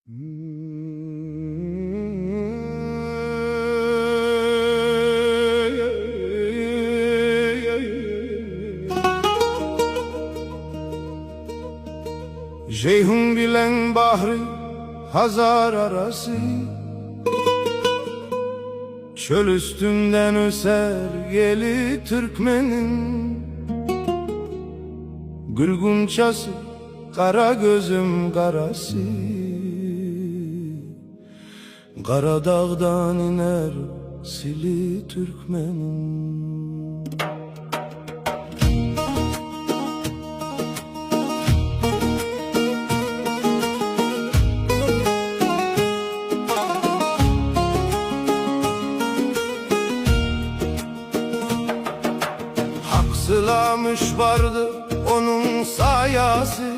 Ceyhun bilen Bahri Hazar arası Çöl üstünden öser yeli Türkmenin Gül gunçası Kara gözüm karası Kara dağdan iner sili Türkmenin. Hak sılamış vardı onun sayası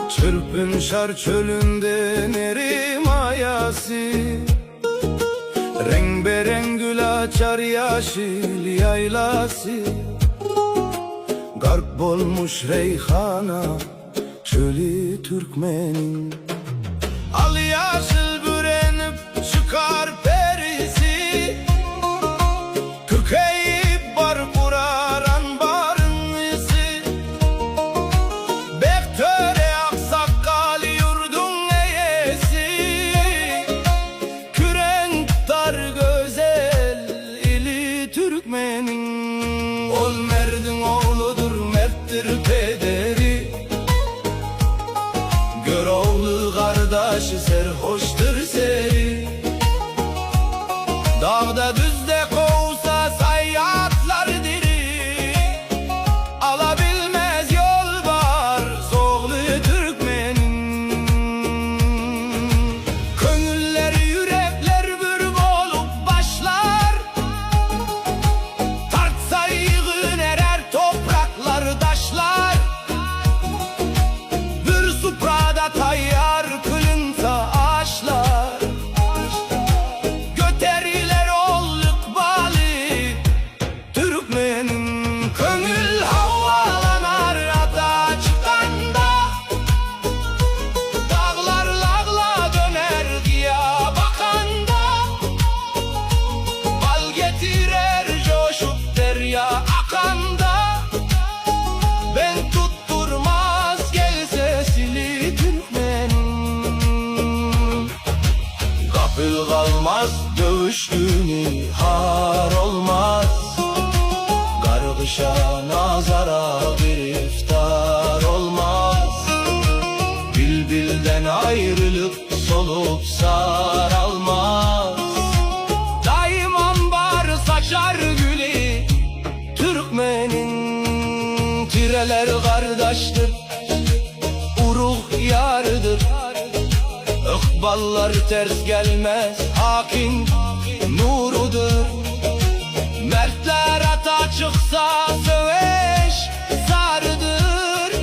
Çırpınşar çölünde nerim ayası Rengberen gül açar yeşil yaylası Garp olmuş reyhana çölü Türkmenin Al yeşil bürenip çıkar perisi Kükeyip bar kurar anbarın isi Bektöre aksakal yurdun eyesi Küren tutar güzel ili Türkmenin Ol merdin oğludur merttir pederi Göroğlu kardeşi serhoştur seri Dağda düzde kovsa sayyatlar diri Alabilmez yol var oğlu Türkmenin Köngüller yürekler bir olup başlar Tartsa yığın erer topraklar taşlar Bir suprada tayyar kılınsa ağaçlar Göteriler ol ikbali Türkmenin Köngül havalanar ata çıkanda Dağlar lağla döner giya bakanda Bal getirer coşup derya akanda Ben tutturmaz gelse sili Türkmenin Gafil kalmaz dövüştüğünü har olmaz Kargışa nazara bir iftar olmaz Bilbilden ayrılıp solup saralmaz Daim ambar saçar gülü Türkmenin tireler kardeştir Uruh yarıdır İkballar ters gelmez Hakin nurudur Mertler ata çıksa söveş sarıdır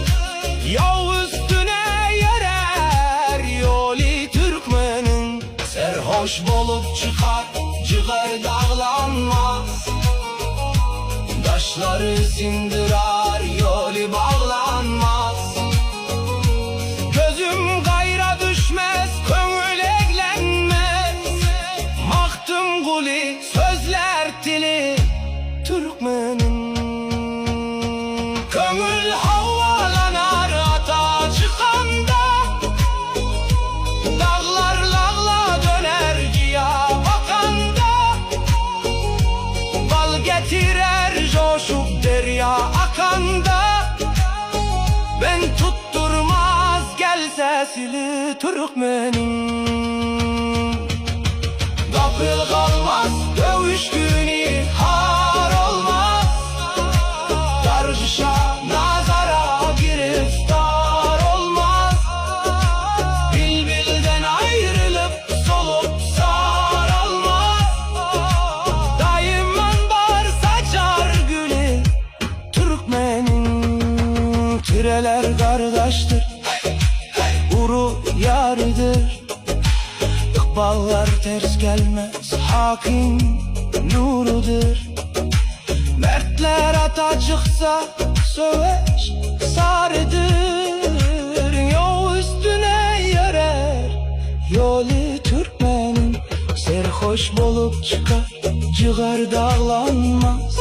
Yav üstüne yerer yoli Türkmenin Serhoş bolup çıkar ciğer dağlanmaz Taşları sindirar yoli bağlanmaz Gözüm gayra düşmez, köngül eglenmez Mahtımguli sözler dili Türkmenin Köngül havalanar ata çıkanda Dağlar lağla döner giya bakanda Bal getirer coşup derya akanda Ben tutturmaz gelse sili Türkmenin Gafil kalmaz dövüş günü har olmaz Darışa nazara giriftar olmaz Bilbilden ayrılıp solup saralmaz Dayımın bar saçar gülü Türkmenin Tireler kardeştir Uru yarıdır İkballar ters gelmez Hakim nurudur Mertler ata çıksa söveş sarıdır Yol üstüne yere. Ýoly türkmeniň Serhoş bolup çykar, jygar daglanmaz.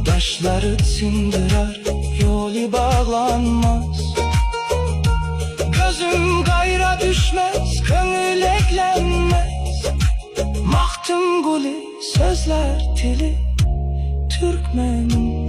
Daşlary syndyrar, ýoly baglanmaz. Gözüm gaýra düşmez, köňül eglenmez. Magtymguly sözlär tili türkmeniň.